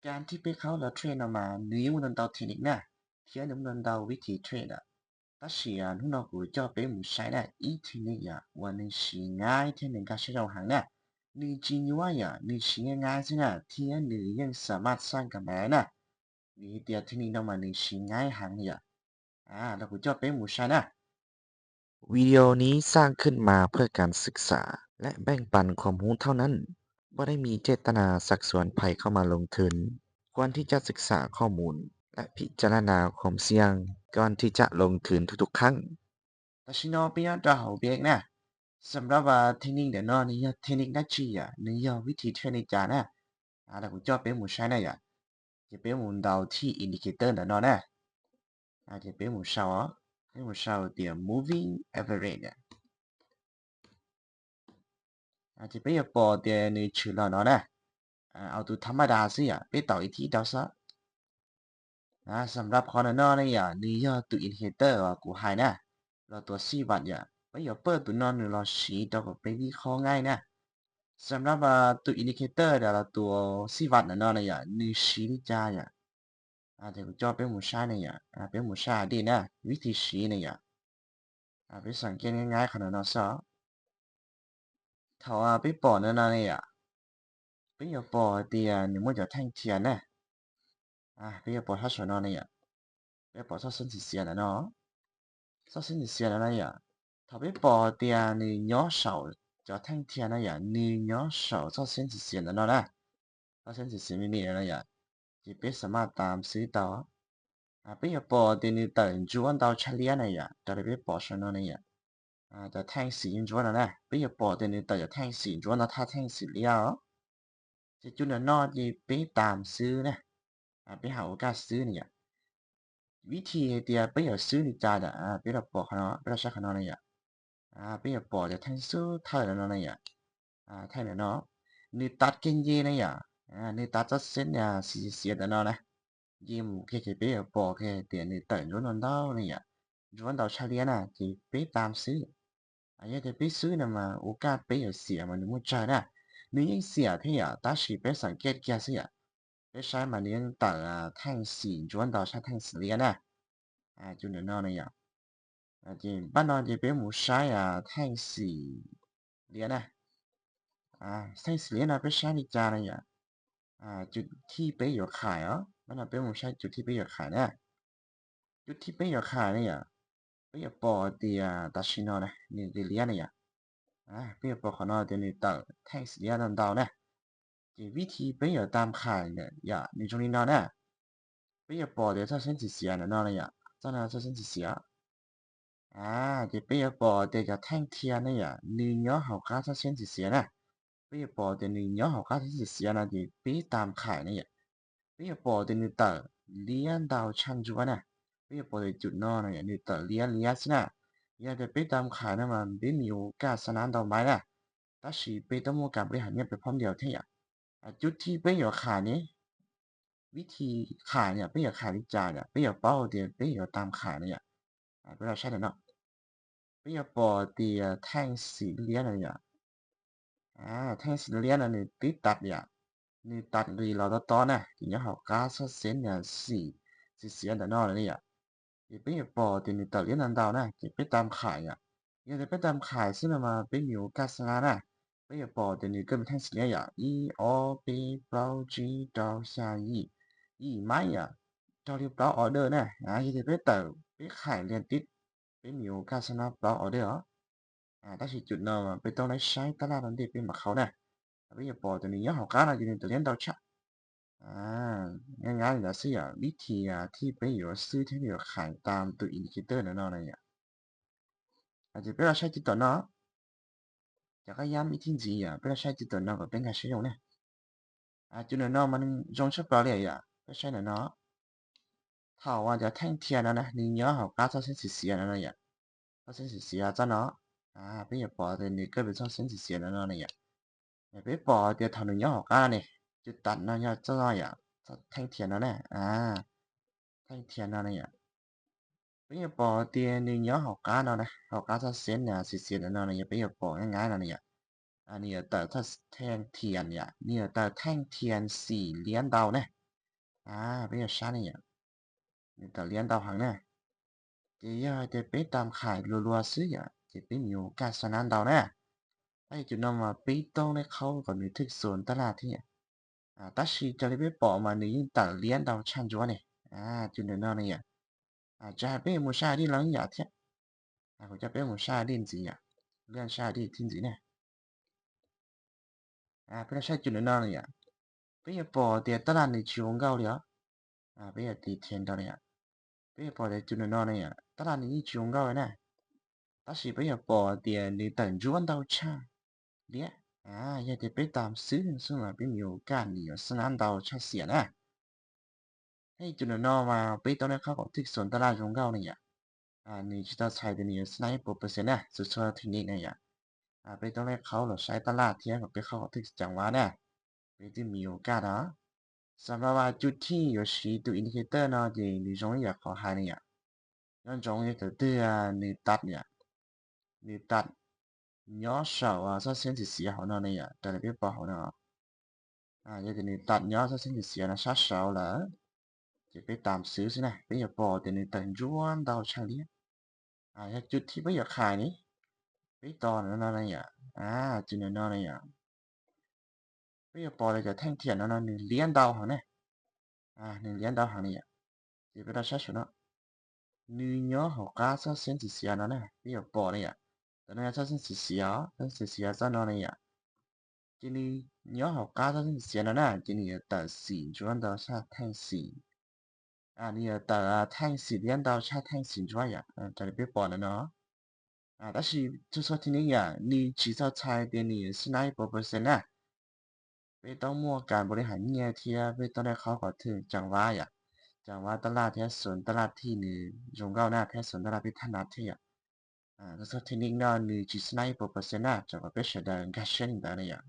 ການທີ່ໄປເຂົ້າລະເທຣນອອກມາ ໜຶ່ງຍັງບໍ່ທັນເດົາເທັກນິກນະ, ເທື່ອໜຶ່ງບໍ່ທັນເດົາວິທີເທຣນອະ. ຕາຊິອາ ໜູນ້ອຍກູເຈົ້າເປັນໝູຊາຍນະ, ອີເທັກນິກອາ ວ່າໜຶ່ງຊິງ່າຍ ເທື່ອໜຶ່ງກາໃຊ້ເອົາຫັງນະ, ໜຶ່ງຈິງວ່າອາ ໜຶ່ງຊິງ່າຍໆຊິນະ, ເທື່ອໜຶ່ງຍັງສາມາດສ້າງກຳໄລໄດ້ນະ. ໜຶ່ງເຮັດຕຽເທັກນິກນຳມາ ໜຶ່ງຊິງ່າຍຫັງນະ. ອາ ແລ້ວກູເຈົ້າເປັນໝູຊາຍນະ. ວິດີໂອນີ້ສ້າງຂຶ້ນມາເພື່ອການສຶກສາ ແລະ ແບ່ງປັນຄວາມຮູ້ເທົ່ານັ້ນ, ບໍ່ໄດ້ມີເຈດຕະນາຊັກຊວນໃຜເຂົ້າມາລົງທຶນ. ຄວນທີ່ຈະສຶກສາຂໍ້ມູນ ແລະ ພິຈາລະນາຄວາມສ່ຽງກ່ອນທີ່ຈະລົງທຶນທຸກໆຄັ້ງ. ແຕ່ຊິນ້ອຍໄປຍອດດອກເບກນະ. ສຳລັບວ່າເທັກນິກດຽວນ້ອຍນີ້ ເທັກນິກນະຈີອາ ໜຶ່ງຍອດວິທີເທຣນນິການະ. ອາ ແລ້ວກູເຈົ້າເປັນໝູຊາຍນະອາ. ຈະເປັນໝູເດົາທີ່ອິນດິເຄເຕີດຽວນ້ອຍນະ. ອາ ຈະເປັນໝູຊາວອາ ເປັນໝູຊາວຕຽ moving average ອາ ອາ ຈະເປັນຍາປໍຕຽໜຶ່ງຊື່ລອນອນນະ. ອາ ເອົາໂຕທຳມະດາຊື່ອາ ເປັນເຕົາອີກທີເຕົາຊະ. ອາ ສຳລັບຄອນນອນນະອາ ໜຶ່ງຍອດໂຕອິນດິເຄເຕີວ່າກູໃຫ້ນະ ລອໂຕຊີ້ວັດອາ ເປັນຍາເປີດໂຕນອນໜຶ່ງລອຊີ ໂຕກໍເປັນວິເຄາະງ່າຍນະ. ສຳລັບວ່າໂຕອິນດິເຄເຕີດຽລະໂຕຊີ້ວັດນະເນາະ ອາ ໜຶ່ງຊີ້ວິຈາຍອາ ອາ ແຕ່ກູເຈົ້າເປັນໝູຊາຍນະອາ ອາ ເປັນໝູຊາຍອາດີນະ ວິທີຊີ້ນະອາ ອາ ໄປສັງເກດງ່າຍໆຂະໜາດນັ້ນຊະ. ເທົ່າວ່າໄປປໍນະນະອາ ໄປຢາກປໍຕຽໜຶ່ງໝົດຈາກແທ່ງທຽນນະ ອາ ໄປຢາກປໍທັດສະນອນນະອາ ໄປປໍທັດເສັ້ນສີເສຍນະເນາະ ທັດເສັ້ນສີເສຍນະອາ ຖ້າໄປປໍຕຽໜຶ່ງຍໍເສົາຈາກແທ່ງທຽນນະອາ ໜຶ່ງຍໍເສົາທັດເສັ້ນສີເສຍນະເນາະນະ ທັດເສັ້ນສີເສຍມີນີ້ນະອາ ຊິໄປສາມາດຕາມຊື້ຕໍ່ ອາ ໄປຢາກປໍຕຽໜຶ່ງເຕີນຈວນເຕົາຊະເລຍນະອາ ຈະໄດ້ໄປປໍຊະນອນນະອາ ອາ ຈາກແທ່ງສີຈວນນະ ໄປຢາກປໍຕຽໜຶ່ງເຕີນຈາກແທ່ງສີຈວນນະ ຖ້າແທ່ງສີເລຍ ຈະຈຸນນະເນາະ ຊິໄປຕາມຊື້ນະ ອາ ໄປຫາໂອກາດຊື້ນະອາ ວິທີເຮັດຕຽໄປຢາກຊື້ນິຈາດະ ອາ ໄປຢາກປໍຂະເນາະ ໄປຢາກຊະຂະເນາະນະອາ ອາ ໄປຢາກປໍຈາກແທ່ງສຸດທ້າຍນະເນາະນະອາ ອາ ແທ່ງນະເນາະ ໜຶ່ງຕັດເກັນເຢນະອາ ອາ ໜຶ່ງຕັດຈາກເສັ້ນອາສີເສຍນະເນາະນະ ເຢໝູເກເກເປປອເກເຕຍໜຶ່ງເຕີນຈົນນອນເຕົານະອາ ຈົນເຕົາຊະເລຍນະ ຊິໄປຕາມຊື້ ອາ ຢ່າໄດ້ໄປຊື້ນຳມາ ໂອກາດໄປເສຍມາໜຶ່ງໝົດຈາຍນະ ໜຶ່ງຍັງເສຍເທຍ ຕາຊິໄປສັງເກດເກຍເສຍ ໄປໃຊ້ມາໜຶ່ງເຕີນອາແທ່ງສີຈວນເຕົາຊະແທ່ງສີເລຍນະ ອາ ຈຸນນະເນາະນະອາ ອາ ຈິງ ບ້ານນອກຈິເປັນໝູຊາຍ ອາ ແທ່ງສີເລຍນະ ອາ ແທ່ງສີເລຍນະ ໄປໃຊ້ນິຈານະອາ ອາ ຈຸດທີ່ເປັນຢາກຂາຍເນາະ ບ້ານນອກເປັນໝູຊາຍ ຈຸດທີ່ເປັນຢາກຂາຍນະ ຈຸດທີ່ເປັນຢາກຂາຍນະອາ ເປັນຢາກປໍຕຽຕາຊິນອນນະ ໜຶ່ງເລຍນະອາ ອາ ເປັນຢາກປໍຂອນອນຕຽໜຶ່ງເຕີນແທ່ງສີເລຍນຳເຕົານະ ຈິງ ວິທີເປັນຢາກຕາມຂາຍນະອາ ໜຶ່ງຈອງນີ້ນອນນະ ປະຫຍັດປໍເດທາດເສັ້ນສີເສຍນະເນາະ ໄລຍະເຈົ້ານະ ທາດເສັ້ນສີເສຍ ອາ ຈະປະຫຍັດປໍເດຈາກແທ່ງທຽນໄລຍະໜຶ່ງຍ້ອນເຮົາກາທາດເສັ້ນສີເສຍນະ ປະຫຍັດປໍເດໜຶ່ງຍ້ອນເຮົາກາທາດເສັ້ນສີເສຍນະ ຈະເປັນຕາມຂາຍໄລຍະ ປະຫຍັດປໍເດໜຶ່ງເຕີລຽນດາວຊັ້ນຈຸວະນະ ປະຫຍັດປໍເດຈຸດນອນໄລຍະໜຶ່ງເຕີລຽນລຽນຊະນະ ຍາຈະເປັນຕາມຂາຍນະ ມັນເປັນມີໂອກາດຊະນະດອກໄມ້ນະ ຕາຊີເປໂຕໂມກາບໍລິຫານງຽບໄປພ້ອມດຽວແທ້ຍະ ອາ ຈຸດທີ່ເປັນຢາກຂາຍນີ້ ວິທີຂາຍເນຍ ເປັນຢາກຂາຍວິຈານເນຍ ເປັນຢາກເປົ້າເດ ເປັນຢາກຕາມຂາຍເນຍ ອາ ເວລາໃຊ້ເນາະ ເປັນຢາກປໍເດແທ່ງສີເລຍນນະ ອາ ແທ່ງສີເລຍນະ ໜຶ່ງຕິດຕັດເນຍ ໜຶ່ງຕັດລີລາວຕອນນະ ທີ່ຍາເຮົາກາຊະເຊັນເນຍ ສີ ສີເສຍນະເນາະ ນີ້ ເປັນຢາກປໍເດໜຶ່ງເຕີລຽນນະດາວນະ ຈະເປັນຕາມຂາຍອະ ຍາຈະເປັນຕາມຂາຍ ຊຶ່ງມາເປັນມີໂອກາດຊະນະນະ ປະຫຍັດປໍເດໜຶ່ງເກີດເປັນແທ່ງສີເລຍ ອີ ອໍ ເປ ເປົາ ຈີ ເຕົາ ຊາ ຢີ ອີ ໄມ້ອະ ເຕົາລຽນເປົາອໍເດີນະ ອາ ເຮັດໃຫ້ເປັນເຕີເປັນຂາຍລຽນຕິດ ເປັນມີໂອກາດຊະນະເປົາອໍເດີ ອາ ຕາຊິຈຸດນອນເປັນຕ້ອງໄດ້ໃຊ້ຕະຫຼາດນັ້ນເດເປັນມາເຂົ້ານະ ປະຫຍັດປໍເດໜຶ່ງຍ້ອນເຮົາການະ ຢູ່ໃນຕົວລຽນເຕົາຊະ ອາ ງ່າຍໆລະຊິອະ ວິທີອາ ທີ່ປະໂຫຍດຊື້ທີ່ປະໂຫຍດຂາຍຕາມໂຕອິນດິເຄເຕີນະເນາະ ອາ ຈະເປັນວ່າໃຊ້ຕິດຕໍ່ເນາະ ຈັກກະຍານວິທີຈີອະ ເປັນວ່າໃຊ້ຕິດຕໍ່ເນາະ ກໍເປັນການໃຊ້ຍົງນະ ອາ ຈຸດນະເນາະ ມັນຍົງຊະເປົາເລີຍອະ ເປັນໃຊ້ນະເນາະ ຖ້າວ່າຈະແທ່ງທຽນນະ ໜຶ່ງຍ້ອນເຮົາກາຊອດເສັ້ນສີເສຍນະເນາະ ອາ ຊອດເສັ້ນສີເສຍເຈົ້າເນາະ ອາ ປະຫຍັດປໍເດໜຶ່ງເກີດເປັນຊອດເສັ້ນສີເສຍນະເນາະ ອາ ປະຫຍັດປໍເດເທົ່າໜຶ່ງຍ້ອນເຮົາການີ້ ຈຸດຕັດເນາະ ຍ້ອນເຈົ້ານ້ອຍອະ ແທ່ງທຽນເນາະ ອາ ແທ່ງທຽນເນາະ ປະຫຍັດປໍເດໜຶ່ງຍ້ອນເຮົາກາເນາະ ເຮົາກາຊອດເສັ້ນນະ ສີເສຍນະເນາະ ປະຫຍັດປໍງ່າຍໆເນາະ ອາ ນີ້ເຕີແທ່ງທຽນ ນີ້ເຕີແທ່ງທຽນສີລຽນດາວນະ ອາ ປະໂຫຍດຊາດນີ້ອະ ເຮົາຕ້ອງລຽນເອົາຫັ້ນນະ ເຈົ້າຢ່າແຕ່ໄປຕາມຂາຍລັວໆຊື່ອະ ເຈົ້າໄປມີໂອກາດຊະນະເອົານະ. ໄອ້ຈຸດນັ້ນວ່າໄປຕ້ອງໄດ້ເຂົ້າກັບໃນທຶກໂຊນຕະຫຼາດທີ່ ອາ ຕາຊີຈະໄດ້ໄປປອມມາໃນຍິງຕາລຽນເອົາຊານຈົວນີ້ ອາ ຈຸດນັ້ນນີ້ອະ ອາ ຈະໃຫ້ໄປໝູຊາດີຫຼັງຢາເທຍ ອາ ເຂົາຈະໄປໝູຊາດີຈິງອະ ເລື່ອນຊາດີຈິງນະ. ອາ ເປັນໃຊ້ຈຸດນັ້ນນີ້ອະ ໄປປອເຕຍຕະຫຼາດນີ້ຈິງເກົ່າເລີຍ ອາ ໄປຕີເທນຕອນນີ້ອະ ໄປປອເຕຍຈຸດນັ້ນນີ້ອະ ຕະຫຼາດນີ້ຈິງເກົ່ານະ ຕາຊີໄປປອເຕຍນີ້ຕັນຈວນເຕົາຊາເດ ອາ ຢ່າແຕ່ໄປຕາມຊື່ ຊຶ່ງວ່າໄປມີໂອກາດນີ້ສະນານເຕົາຊາເສຍນະ. ໃຫ້ຈຸດນັ້ນວ່າໄປຕ້ອງໄດ້ເຂົ້າກັບທຶກໂຊນຕະຫຼາດຈົງເກົ່ານີ້ອະ ອາ ນີ້ຈະຕ້ອງໃຊ້ຕົວນີ້ສະໄນເປີເປີເຊັນນະ ສຸດຊອດເທັກນິກນີ້ອະ ອາ ໄປຕ້ອງໄດ້ເຂົ້າລະໃຊ້ຕະຫຼາດເທຍ ໄປເຂົ້າກັບທຶກຈັງຫວະນະ ໄປຈຶ່ງມີໂອກາດເນາະ. ສຳລັບວ່າຈຸດທີ່ຢູ່ຊີໂຕອິນດິເຄເຕີເນາະ ທີ່ນີ້ຈົງຢາກຂໍໃຫ້ນີ້ອະ ຍ້ອນຈົງຢາກເຕືອນນີ້ຕັດນີ້ ນີ້ຕັດຍໍເສົາອາ ຊາເຊັນຊິເສຍເຮົາເນາະ ນີ້ອະ ຕາລຽນເປັນປອເຮົາເນາະ ອາ ຢາກນີ້ຕັດຍໍຊາເຊັນຊິເສຍນະ ຊາເສົາລະ ຈະໄປຕາມຊື່ຊິນະ ໄປປອເຕຍນີ້ຕັນຈວນເຕົາຊາລຽນ ອາ ຢາກຈຸດທີ່ໄປຢາກຂາຍນີ້ ໄປຕໍ່ນັ້ນນະ ນີ້ອະ ອາ ຈຸດນັ້ນນະ ນີ້ອະ ໄປປອເຕຍຈະແທ່ງທຽນນັ້ນນະ ນີ້ລຽນເຕົາຫັ້ນນະ ອາ ນີ້ລຽນເຕົາຫັ້ນນີ້ອະ ຊິໄປໄດ້ຊາເສົາເນາະ ນີ້ຍໍເຮົາກາຊາເຊັນຊິເສຍເນາະນະ ໄປປອນີ້ອະ ຕອນນີ້ຊາເຊັນຊິເສຍ ຊາເຊັນຊິເສຍຊະເນາະ ນີ້ອະ ທີນີ້ຍໍເຮົາກາຊາເຊັນຊິເສຍເນາະນະ ທີນີ້ຕາສີຈວນເຕົາຊາແທ່ງສີ ອາ ນີ້ຕາແທ່ງສີລຽນເຕົາຊາແທ່ງສີຈວນອະ ອາ ຈະໄດ້ໄປປອນນະເນາະ ອາ ຕາຊີທຸກຊອດເທັກນິກອະ ນີ້ຈີຊອດຊາຍເຕຍນີ້ສະໄນເປີເປີເຊັນນະ ໄປຕ້ອງມົວການບໍລິຫານເຫຍື່ອເທຍ ໄປຕ້ອງໄດ້ເຂົ້າກັບທຶກຈັງຫວະອະ ຈັງຫວະຕະຫຼາດເທຍ ໂຊນຕະຫຼາດທີ່ນີ້ຈົງເກົ່ານະ ເທຍ ໂຊນຕະຫຼາດທີ່ຖະໜັດເທຍ ອາ ທຸກຊອດເທັກນິກເນາະ ນີ້ຈີສະໄນເປີເປີເຊັນນະ ຈະວ່າເປັນສະດານກາເຊັນຕານີ້ອະ